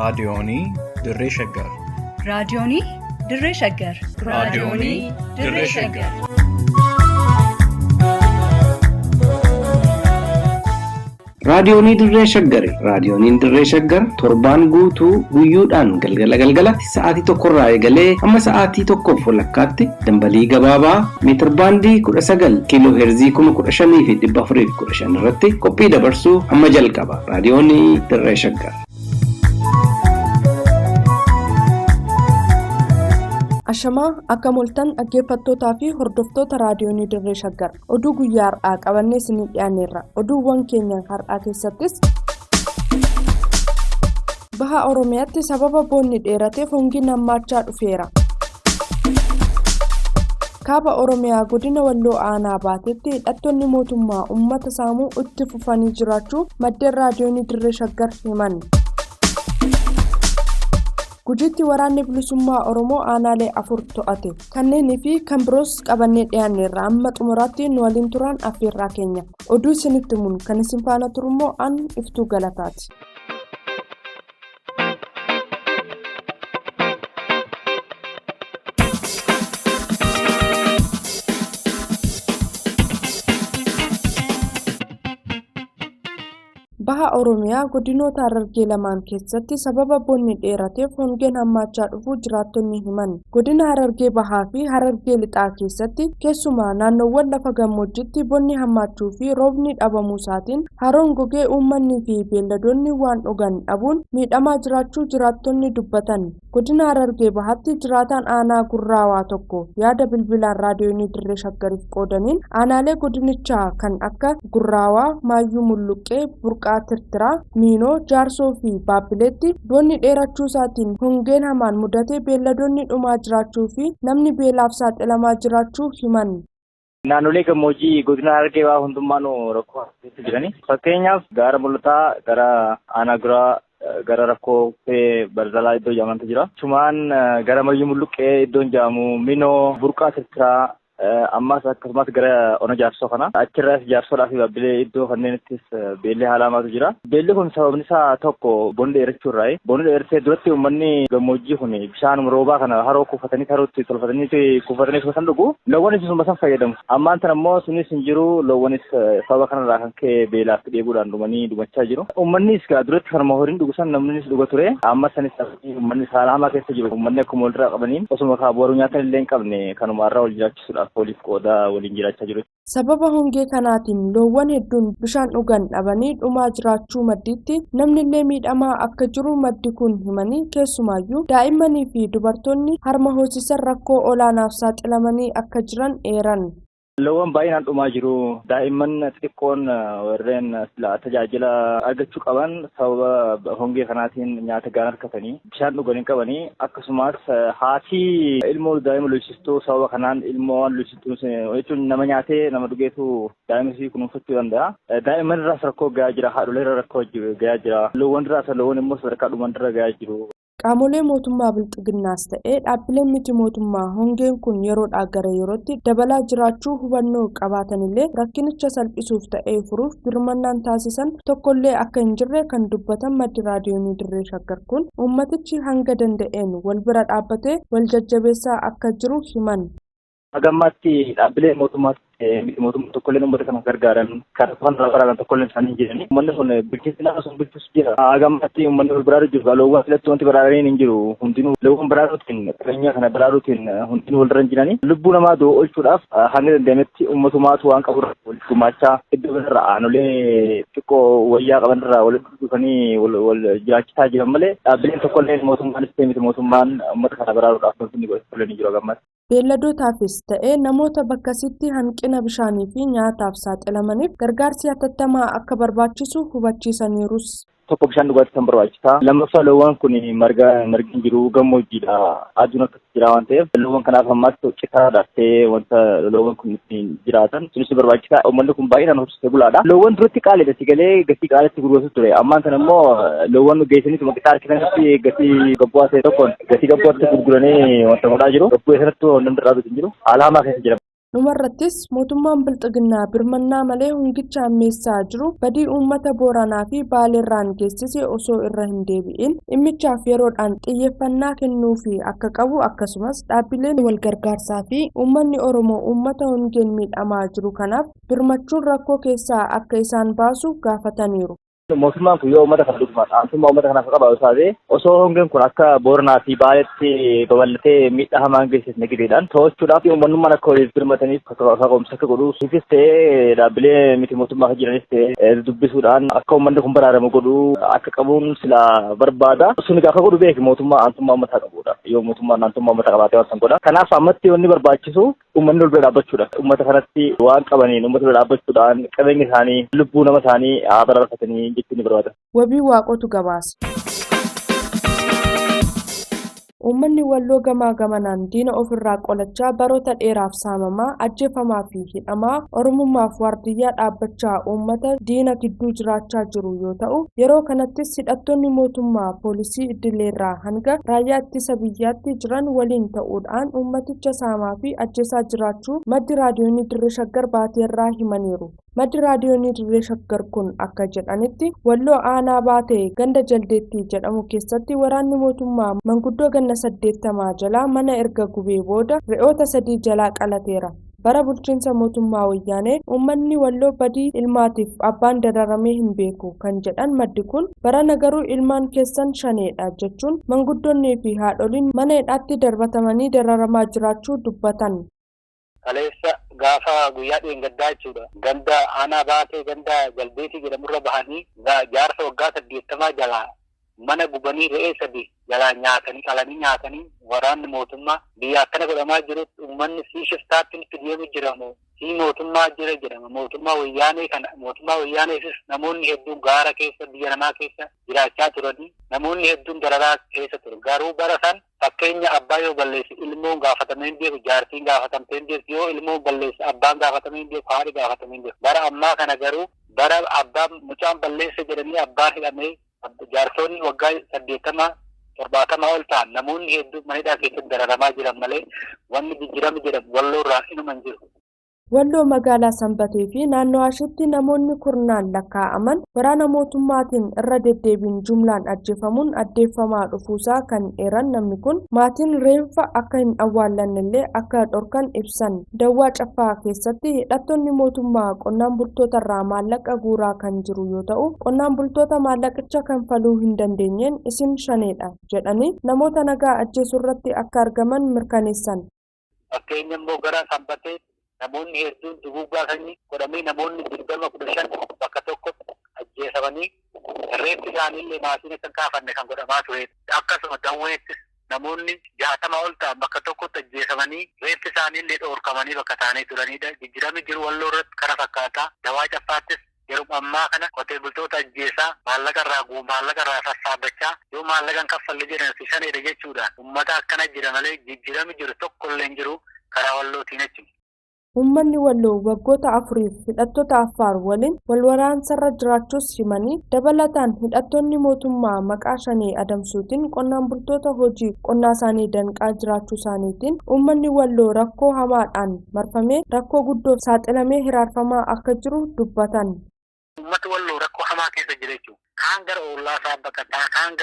Raadiyoonii Dirree Shaggar. Raadiyoonii Dirree Shaggar. Raadiyoonii Dirree Shaggar. Raadiyoonii Dirree Shaggari. Raadiyooniin Dirree Shaggar torbaan guutuu guyyoodhaan galgala galgalatti sa'aatii tokkorraa eegalee hamma sa'aatii tokkoof walakkaatti dambalii gabaabaa meetirbaandii 19 kiiloo heerzii 15,415 irratti qophii dabarsuu hamma jalqaba. Raadiyoonii Dirree Shaggar. Ashamaa akka moltan dhaggeeffattootaa fi hordoftoota raadiyoonii Dirree Shaggar oduu guyyaa har'aa qabannee isinii dhiyaanneerra. Oduuwwan keenya har'aa keessattis Baha Oromiyaatti sababa bonni dheerateef hongeen hammaachaa dhufeera. Kaaba Oromiyaa godina Walloo Aanaa Baateetti hidhattoonni mootummaa uummata saamuu itti fufanii jiraachuu maddeen raadiyoonii Dirree Shaggar himan. Gujiitti waraanni bilisummaa Oromoo aanaalee afur to'ate. Kanneenii fi kan biroos qabannee dhiyaanneerra amma xumuraatti nu waliin turan affeerraa keenya. Oduu isinitti himuun kan isin faana turummoo an iftuu galataati. Baha Oromiyaa godinoota Harargee lamaan keessatti sababa bonni dheerateef hongeen hammaachaa dhufuu jiraattonni himan. Godina Harargee Bahaa fi Harargee Lixaa keessatti keessumaa naannoowwan lafa gammoojjiitti bonni hammaachuu fi roobni dhabamuu isaatiin haroon gogee uummanni fi beelladoonni waan dhugan dhabuun miidhamaa jiraachuu jiraattonni dubbatan. Godina Harargee Bahaatti jiraataan aanaa gurraawaa tokko yaada bilbilaan raadiyoonii Dirree Shaggariif qoodaniin aanaalee godinichaa kan akka Gurraawaa, Maayyuu Mulluqqee, Burqaa Tirtiraa, Miinoo, Jaarsoo fi Baabbileetti bonni dheerachuu isaatiin hongeen hamaan mudatee beelladoonni dhumaa jiraachuu fi namni beelaaf saaxilamaa jiraachuu himan. Naannolee gammoojjii godina Harargee Bahaa hundummaan rakkoo keessa jirani. Fakkeenyaaf gaara mul'ataa gara aanaa guraa gara rakkoo barzalaa iddoo jedhamantu jira. Chumaan gara mayyuu mulluqqee iddoon jedhamu minoo burqaa tirtiraa ammas akkasumas gara ona jaarsoo kana achirraas jaarsoodhaa fi baabbilee iddoo kanneenittis beelli haala hamaatu jira. Beelli kun sababni isaa tokko bonni dheerachuu irraayi. Bonni dheeratee duratti uummanni gammoojjii kun bishaan roobaa kana haroo kuufatanii harootti tolfatanii kuufatanii san dhugu. Loowwanis isuma san fayyadamu. Ammaan tana immoo sunis hin jiru loowwanis sababa kanarraa kan ka'e beelaaf dheebuudhaan dhumanii dhumachaa jiru. Uummannis gaa duratti kanuma horiin dhugu san namnis dhuga ture. Amma sanis uummanni haala hamaa keessa jiru. Uummanni akkuma walirraa qabaniin osuma boruu nyaatan illee hin qabne kanuma irraa wal jiraachisuudhaaf waliif qoodaa waliin jiraachaa jiru. Sababa hongee kanaatiin loowwan hedduun bishaan dhugan dhabanii dhumaa jiraachuu maddiitti namnillee miidhamaa akka jiru maddi kun himanii keessumaayyuu daa'immanii fi dubartoonni harma hoosisan rakkoo olaanaaf saaxilamanii akka jiran eeran. Loowwan baay'inaan dhumaa jiru. Daa'imman xixiqqoon warreen tajaajila argachuu qaban sababa hongee kanaatiin nyaata gahaan argatanii bishaan dhugan hin qabanii akkasumas haati ilmoo daa'ima loosistuu sababa kanaan ilmoo waan loosistuu jechuun nama nyaatee nama dhugeetu daa'ima isii kunuunfachuu danda'a. Daa'imman irraas rakkoo gahaa jira. Haadholee irra rakkoo gahaa jira. Loowwan irraas loowwan immoo sadarkaa dhuman irra gahaa jiru. Qaamolee mootummaa bilxiginnaas ta'ee dhaabbileen miti mootummaa hongeen kun yeroodhaa gara yerootti dabalaa jiraachuu hubannoo qabaatanillee rakkinicha salphisuuf ta'ee furuuf birmannaan taasisan tokkollee akka hin jirre kan dubbatan maddi raadiyoonii Dirree Shaggar kun uummatichi hanga danda'een wal bira dhaabbatee wal jajjabeessaa akka jiru himan. Haga ammaatti dhaabbileen mootummaas miti mootummaa tokkolleen uummata kana gargaaran kan irraa baraaran tokkolleen isaanii hin jirani. Uummanni kun bulchiinsi naannoo sun bulchus jira. Haga ammaatti uummanni wal baraaru jiru. Loowwan filatti wanti baraaraniin hin jiru. Hundinuu loowwan baraaruutiin qabeenya kana baraaruutiin hundinuu walirra hin jirani. Lubbuu namaa du'u oolchuudhaaf hanga danda'ametti uummatumaatu waan qabu walitti gumaachaa iddoo kanarra aanolee xiqqoo wayyaa qaban irraa walitti dhufanii wal jiraachisaa jiran malee dhaabbileen tokkolleen mootummaanis ta'e miti mootummaan uummata kana baraaruudhaaf wanti inni godhe tokkolleen hin jiru haga ammaatti. Beelladootaafis ta'ee namoota bakkasitti hanqina bishaanii fi nyaataaf saaxilamaniif gargaarsi hatattamaa akka barbaachisu hubachiisaniirus. Tokko bishaan dhugaatii kan barbaachisa. Lammaffaa loowwan kun marga margi hin jiru gammoojjiidha. Aduun akkas jira waan ta'eef loowwan kanaaf ammaatti citaa dhaabtee wanta loowwan kun ittiin jiraatan sunis barbaachisa. Uummanni kun baay'inaan horsiisee bulaadha. Loowwan duratti qaaliidha si galee gatii qaaliitti gurguratu ture. Ammaan kana immoo loowwan geessaniitu maqaa harkisanitti gatii gabbu'aa ta'e tokkoon gatii gabbu'aatti gurguranii wanta godhaa jiru. Gabbu'ee sanatti namni irraa bitu hin jiru. Haala hamaa keessa jira. Dhumarrattis mootummaan Bilxiginnaa birmannaa malee hongicha hammeessaa jiru badii uummata Booranaa fi Baaleerraan geessise osoo irra hin deebi'in dhimmichaaf yeroodhaan xiyyeeffannaa kennuufii akka qabu, akkasumas dhaabbileen wal gargaarsaa fi uummanni Oromoo uummata hongeen miidhamaa jiru kanaaf birmachuun rakkoo keessaa akka isaan baasu gaafataniiru. Mootummaan kun yoo uummata kana dhugumaan aantummaa uummata kanaaf qabaatu taate, osoo hongeen kun akka Booranaa fi Baaleetti babal'atee miidhaa hamaan geessisne gideedhaan to'achuudhaaf uummanummaan akka waliif birmataniif kaka'umsa akka godhu ifis ta'ee, dhaabbilee miti mootummaa kan jiranis ta'ee dubbisuudhaan akka uummanni kun baraaramu godhuu akka qabuun sila barbaada. Suni gaafa godhu beeki mootummaa aantummaa uummataa qabudha. Yoo mootummaan aantummaa uummataa qabaatee waan san godha. Kanaaf ammatti wanni barbaachisu uummanni ol bira dhaabbachuudha. Uummata kanatti waan qabaniin uummata bira dhaabbachuudhaan qabeenya isaanii, lubbuu nama isaanii haa baraarfatanii jechuun ni barbaada. Wabii Waaqotu gabaase. Uummanni Walloo gamaa gamanaan diina ofirraa qolachaa baroota dheeraaf saamamaa, ajjeefamaa fi hidhamaa, Oromummaaf waardiyyaa dhaabbachaa uummata diina gidduu jiraachaa jiru yoo ta'u, yeroo kanattis hidhattoonni mootummaa poolisii idileerraa hanga raayyaa ittisa biyyaatti jiran waliin ta'uudhaan uummaticha saamaa fi ajjeesaa jiraachuu maddi Raadiyoonii Dirree Shaggar Baateerraa himaniiru. Maddi Raadiyoonii Dirree Shaggar kun akka jedhanitti, Walloo aanaa Baatee ganda Jaldeettii jedhamu keessatti waraanni mootummaa manguddoo ganna 80 jalaa mana erga gubee booda re'oota 3 jalaa qalateera. Bara bulchiinsa mootummaa Wayyaanee uummanni Walloo badii ilmaatiif abbaan dararamee hin beeku kan jedhan maddi kun, barana garuu ilmaan keessan shaneedha jechuun manguddoonnii fi haadholiin mana hidhaatti darbatamanii dararamaa jiraachuu dubbatan. Kaleessa gaafa guyyaa dheengaddaa jechuudha. Ganda aanaa Baatee ganda Jaldeetii jedhamurra bahanii jaarsa waggaa 80 jalaa mana gubanii, re'ee 3 jalaa nyaatanii, qalanii nyaatanii. Waraanni mootummaa biyya akkana godhamaa jirutti uummanni sii shiftaatti nutti deemu jiramu, sii mootummaa jira jedhama. Mootummaa Wayyaanee kana, mootummaa Wayyaaneefis namoonni hedduun gaara keessa, biyya namaa keessa jiraachaa turanii, namoonni hedduun dararaa keessa ture. Garuu bara san fakkeenya abbaa yoo balleesse ilmoon gaafatamee hin beeku, jaartiin gaafatamtee hin beeku, yoo ilmoon balleesse abbaan gaafatamee hin beeku, haadhi gaafatamee hin beeku. Bara ammaa kana garuu bara abbaan mucaan balleesse jedhanii abbaan hidhamee, jaartonni waggaa 80 70 ol ta'an, namoonni hedduun mana hidhaa keessatti dararamaa jiran malee wanni jijjiirame jedhamu Walloo irraa inuma hin jiru. Walloo magaalaa Sanbatee fi naannoo Ashitti namoonni kurnaan lakkaa'aman waraana mootummaatiin irra deddeebiin jumlaan ajjeefamuun addeeffamaa dhufuusaa kan eeran namni kun, maatiin reenfa akka hin awwaallannellee akka dhorkan ibsan. Dawwaa Caffaa keessatti hidhattoonni mootummaa qonnaan bultootarraa maallaqa guuraa kan jiru yoo ta'u, qonnaan bultoota maallaqicha kanfaluu hin dandeenyeen isin shaneedha jedhanii namoota nagaa ajjeesurratti akka argaman mirkaneessan. Fakkeenya immoo gara Sanbatee namoonni hedduun duguuggaa sanyii godhamee, namoonni 20 15 bakka tokkotti ajjeefamanii, reeffi isaaniillee maatiin akka hin kaafanne kan godhamaa ture. Akkasuma Dawweettis namoonni 60 ol ta'an bakka tokkotti ajjeefamanii, reeffi isaaniillee dhoorkamanii bakka taa'anii turanidha. Jijjiiramni jiru Walloo irratti kana fakkaataa. Dawaa Caffaattis yeroo ammaa kana qotee bultoota ajjeesaa, maallaqa irraa maallaqa irraa sassaabbachaa, yoo maallaqa hin kaffalle jedhan si shaneedha jechuudhaan uummata akkana jira malee jijjiiramni jiru tokko illee hin jiru karaa Wallootiin jechuudha. Uummanni Walloo waggoota afuriif hidhattoota Affaar waliin wal waraansarra jiraachuus himanii, dabalataan hidhattoonni mootummaa maqaa shanee adamsuutiin qonnaan bultoota hojii qonnaa isaanii danqaa jiraachuu isaaniitiin uummanni Walloo rakkoo hamaadhaan marfamee, rakkoo guddoof saaxilamee hiraarfamaa akka jiru dubbatan. Uummati Walloo rakkoo hamaa keessa jira jechuudha. Kaan gara ollaa isaa baqataa, kaan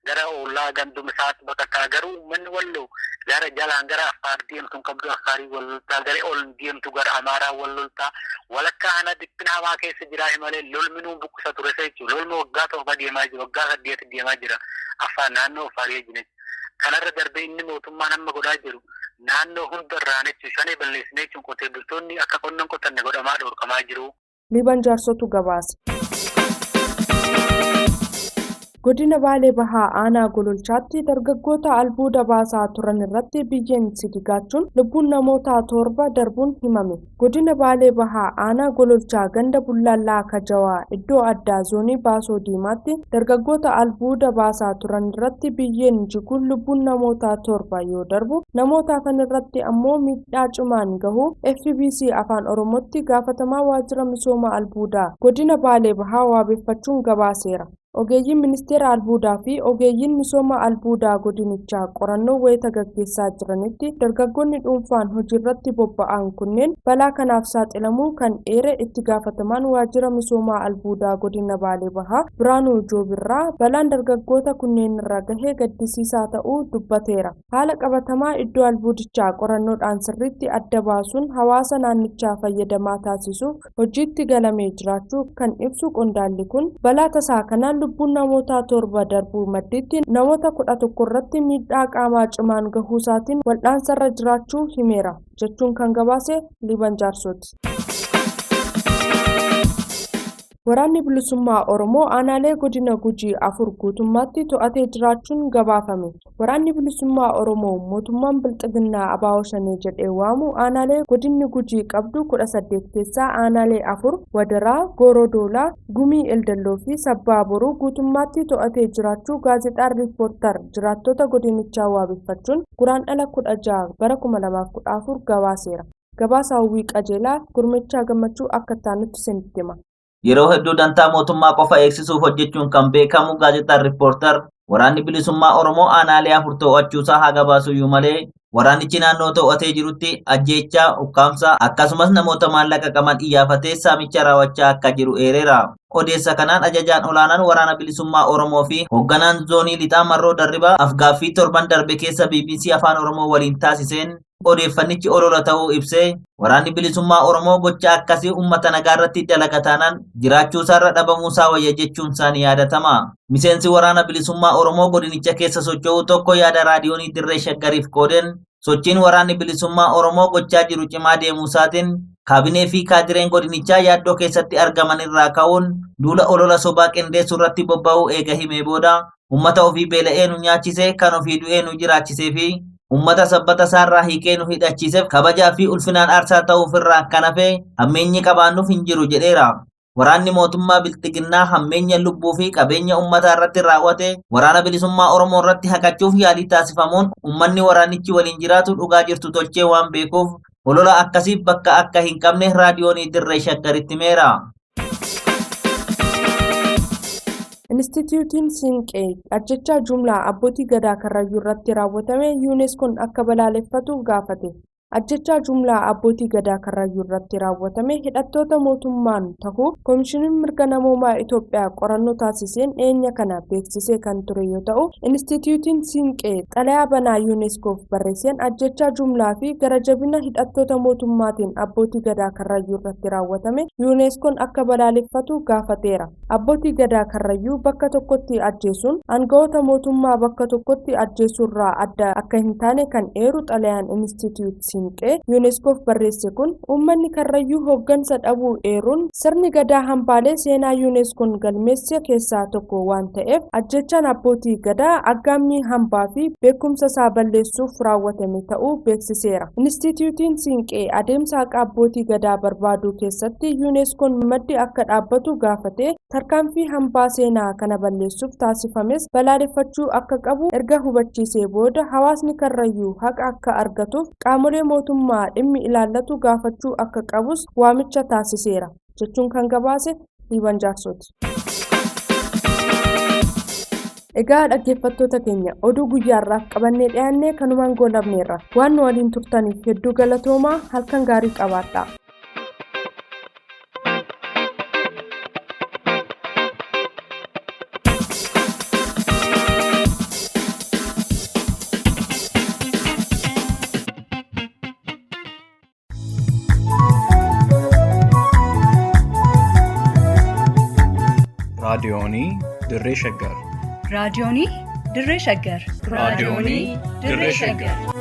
gara ollaa ganduma isaatti baqataa, garuu uummanni Walloo gara jalaan gara Affaar deemtu hin qabdu, Affaarii wal loltaa, gara ol deemtu gara Amaaraa wal loltaa, walakkaa kana dhiphina hamaa keessa jira malee lolminuu buqqisa ture jechuudha. Lolmi waggaa 7 deemaa jira, waggaa 8 deemaa jira Affaar, naannoo Affaarii wajjin. Kanarra darbee inni mootummaan amma godhaa jiru naannoo hundarraan jechuun shanee balleessinee jechuun qotee bultoonni akka qonna hin qotanne godhamaa dhorkamaa jiru. Liiban Jaarsotu gabaase. Godina Baalee Bahaa aanaa Gololchaatti dargaggoota albuuda baasaa turan irratti biyyeen sidigaachuun lubbuun namoota 7 darbuun himame. Godina Baalee Bahaa aanaa Gololchaa ganda Bullaallaa Kajawaa iddoo addaa zoonii Baasoo Diimaatti dargaggoota albuuda baasaa turan irratti biyyeen jiguun lubbuun namoota 7 yoo darbu, namoota hafan irratti ammoo miidhaa cimaan gahu FBC Afaan Oromootti gaafatamaa waajjira misooma albuudaa godina Baalee Bahaa wabeeffachuun gabaaseera. Ogeeyyiin Ministeera Albuudaa fi ogeeyyiin misooma albuudaa godinichaa qorannoo wayita gaggeessaa jiranitti dargaggoonni dhuunfaan hojiirratti bobba'an kunneen balaa kanaaf saaxilamuu kan eere itti gaafatamaan waajjira misoomaa albuudaa godina Baalee Bahaa Biraanuu Joobirraa balaan dargaggoota kunneen irra gahee gaddisiisaa ta'uu dubbateera. Haala qabatamaa iddoo albuudichaa qorannoodhaan sirriitti adda baasuun hawaasa naannichaa fayyadamaa taasisuuf hojiitti galamee jiraachuu kan ibsu qondaalli kun balaa tasaa kanaan lubbuun namoota 7 darbuu maddiitti namoota 11 irratti miidhaa qaamaa cimaan gahuusaatiin wal'aansarra jiraachuu himeera jechuun kan gabaase Liban Jaarsooti. Waraanni bilisummaa Oromoo aanaalee godina Gujii 4 guutummaatti to'atee jiraachuun gabaafame. Waraanni bilisummaa Oromoo mootummaan Bilxiginnaa ABO Shanee jedhee waamu aanaalee godinni Gujii qabdu 18 keessaa aanaalee 4 Wadaraa, Goorodoolaa, Gumii Eldalloo fi Sabbaa Boruu guutummaatti to'atee jiraachuu gaazexaan Riippoortar jiraattota godinichaa waabeffachuun Guraandhala 16 bara 2014 gabaaseera. Gabaasa Hawwii Qajeelaa Gurmichaa Gammachuu akka taanutti isinitti hima. Yeroo hedduu dantaa mootummaa qofa eegsisuuf hojjechuun kan beekamu gaazexaan Riippoortar waraanni bilisummaa Oromoo aanaalee 4 to'achuusaa haa gabaasuyyuu malee waraanichi naannoo to'atee jirutti ajjeechaa, ukkaamsaa akkasumas namoota maallaqa qaban iyyaafatee saamicha raawwachaa akka jiru eereera. Odeessa kanaan ajajaan olaanaan waraana bilisummaa Oromoo fi hoogganaan zoonii lixaa Marroo Darribaa afgaaffii torban darbe keessa BBC Afaan Oromoo waliin taasiseen odeeffannichi olola ta'uu ibsee waraanni bilisummaa Oromoo gocha akkasii uummata nagaa irratti dalaga taanaan jiraachuusaarra dhabamuusaa wayya jechuun isaanii yaadatama. Miseensi waraana bilisummaa Oromoo godinicha keessa socho'u tokko yaada raadiyoonii Dirree Shaggariif qoodeen sochiin waraanni bilisummaa Oromoo gochaa jiru cimaa deemuusaatiin kaabinee fi kaadireen godinichaa yaaddoo keessatti argaman irraa ka'uun duula olola sobaa qindeessuu irratti bobba'uu eega himee booda uummata ofii beela'ee nu nyaachisee kan ofii du'ee nu jiraachisee fi uummata sabbata isaarraa hiikee nu hidhachiiseef kabajaa fi ulfinaan aarsaa ta'uuf irraa kan hafe hammeenyi qabaannuuf hin jiru jedheera. Waraanni mootummaa Bilxiginnaa hammeenya lubbuu fi qabeenya uummataa irratti raawwate waraana bilisummaa Oromoo irratti haqachuuf yaalii taasifamuun uummanni waraanichi waliin jiraatu dhugaa jirtu tolchee waan beekuuf olola akkasiif bakka akka hin qabne raadiyoonii Dirree Shaggaritti himeera. Inistituutiin Siinqee ajjechaa jumlaa abbootii gadaa Karrayyuu irratti raawwatame yuuneskoon akka balaaleffatu gaafate. Ajjechaa jumlaa abbootii gadaa Karrayyuu irratti raawwatame hidhattoota mootummaan ta'uu Koomishiniin Mirga Namoomaa Itoophiyaa qorannoo taasiseen dhiyeenya kana beeksisee kan ture yoo ta'u, Inistituutiin Siinqee xalayaa banaa yuuneskoof barreesseen ajjechaa jumlaa fi gara jabina hidhattoota mootummaatiin abbootii gadaa Karrayyuu irratti raawwatame yuuneskoon akka balaaleffatu gaafateera. Abbootii gadaa Karrayyuu bakka tokkotti ajjeesuun aangawoota mootummaa bakka tokkotti ajjeesuurraa adda akka hin taane kan eeru xalayaan Inistituut Siinqee yuuneskoof barreesse kun uummanni Karrayyuu hooggansa dhabuu eeruun sirni gadaa hambaalee seenaa yuuneskoon galmeesse keessaa tokko waan ta'eef ajjechaan abbootii gadaa aggaammii hambaa fi beekumsa isaa balleessuuf raawwatame ta'uu beeksiseera. Inistituutiin Siinqee adeemsa haqa abbootii gadaa barbaaduu keessatti yuuneskoon maddi akka dhaabbatu gaafate tarkaanfii hambaa seenaa kana balleessuuf taasifames balaaleffachuu akka qabu erga hubachiisee booda hawaasni Karrayyuu haqa akka argatuuf qaamolee mootummaa dhimmi ilaallatu gaafachuu akka qabus waamicha taasiseera jechuun kan gabaase Liiban Jaarsooti. Egaa dhaggeeffattoota keenya oduu guyyaarraaf qabannee dhiyaannee kanumaan goolabneerra. Waan nu waliin turtaniif hedduu galatoomaa, halkan gaarii qabaadhaa. Raadiyoonii Dirree Shaggar. Raadiyoonii Dirree Shaggar. Raadiyoonii Dirree Shaggar.